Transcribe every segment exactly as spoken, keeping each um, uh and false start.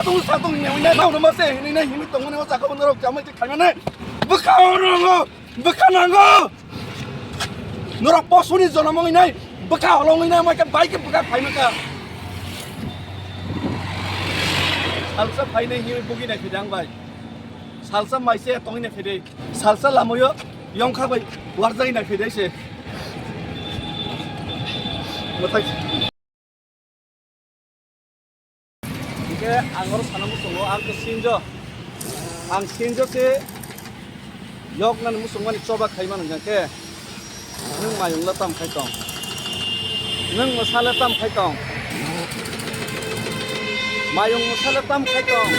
Satung satung hinwi nai, nai, nai, hinwi nai, hinwi tongmani o jaga o norok jamai khe khaimani. Bwkha o rongo, bwkha nango. Norok posuni jonom wngwi nai, bwkha holongwi nai, mai khe bai khe bwkha khaimani kha. Salsa phainai hinwi bugwi nai phidang bai. Salsa maise tongwi nai phidai. Salsa lamoyo yongkha bai warjagwi nai phidai se. Mwtai. Hingke ang oro sana muchungo, ang khe sinjo. Ang sinjo se yok nani muchungmani choba khaimani hingka khe, nwng mayung le tam khai tong? Nwng mwsa le tam khai tong? Mayung mwsa le tam khai tong?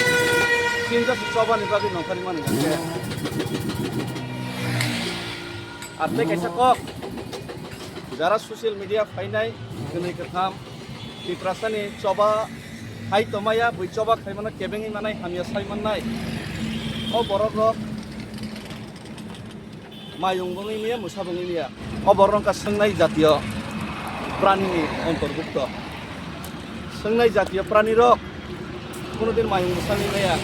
Sinjo se choba ni bagwi nongkhormani hingka khe. Ar tei kaisa kok, jara social media phainai, kwnwi kwtham, Tiprasani choba hai tomaya, bui choba khaimano kebengwi manai, hamya sai mannai. O borok rok mayung bongwi miya, mwsa bongwi miya. O borok rok wngkha swngnai jatiyo pranini ontorbukto. Swngnai jatiyo pranirok kunudin mayung mwsangwi maya.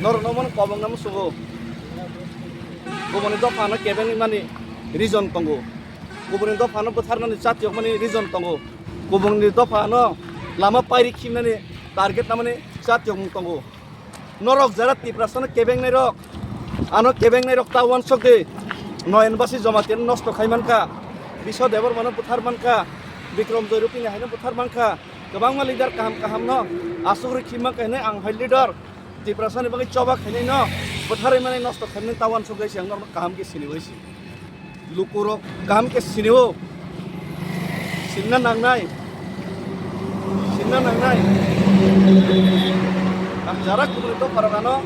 Norokno mano kobongna musugo. Kubuni dophano kebengwi mani reason tongo. Kubuni dophano bwtharnani chatiyokmani reason tongo. Kubuni dophano lama pairi khimnani target namani chatiyokmung tongo. Norok jara Tiprasano kebengnai rok, ano kebengnai rok ta wansok di. Noyan Basi Jamatia nosto khai mankha, Biswa Debbarmano buthar mankha, Bikram Joy Rupini haino buthar mankha, kwbangma leader kaham kaham no asugri khim mankha hinwi ang hai leader Tiprasani bagwi choba khainai no butharwi mani nosto khainai ta wansok di se ang norok kaham khe sini bai si. Lukurok kaham khe sinio, sinna nangnai, sinna nangnai. Ang jara kubuni dopharok ano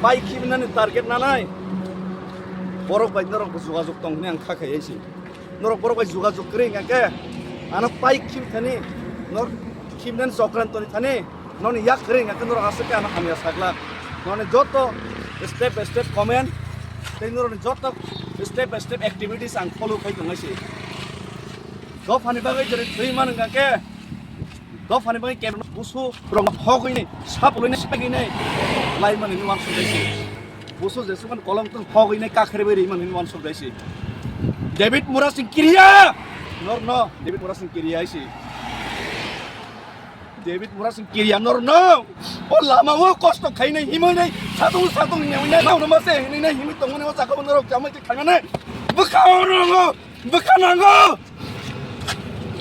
pai khibinani target nanai. Borok bai norok jogajog tong hwnwi ang kha khai si. Norok borok bai jogajog kwrwi hwnkha khe ano pai khibithani, nor khibinani chokrantoni thani. Noni yak kwrwi hwnkha khe norok aswk khe ano hamya saglak. Noni joto step by step comment tei noroni joto step by step activities ang follow khai tongnai se. Dophani bagwi jori thwi man hwnkha khe, dophani bagwi kebeng busu rok hogwi ni, sap loi ni, sagwi ni lai mani ni wansuk dai se. Busu jesukan kolom tong hogwi ni, kakhere bai ri mani ni wansuk dai se. David Murasing kiriya, norno David Murasing kiriya se. David Murasing kiriya norno. O lama o kosto khainai, himoi nai, satung satung hinwi nai, nau numa se hinwi nai, hinwi tongmani o jaga o norok jamai khe khaimani. Bwkha o rongo, bwkha nango.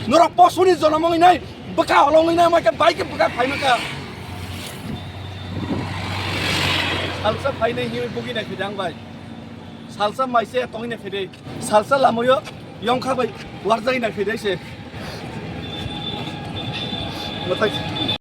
Norok posuni jonom wngwi nai, bwkha holongwi nai, mai khe bai khe bwkha khaimani kha. Salsa phainai hinwi bugwi nai phidang bai. Salsa maise tongwi nai phidai. Salsa lamoyo yongkha bai warjagwi nai phidai se. Mwtai.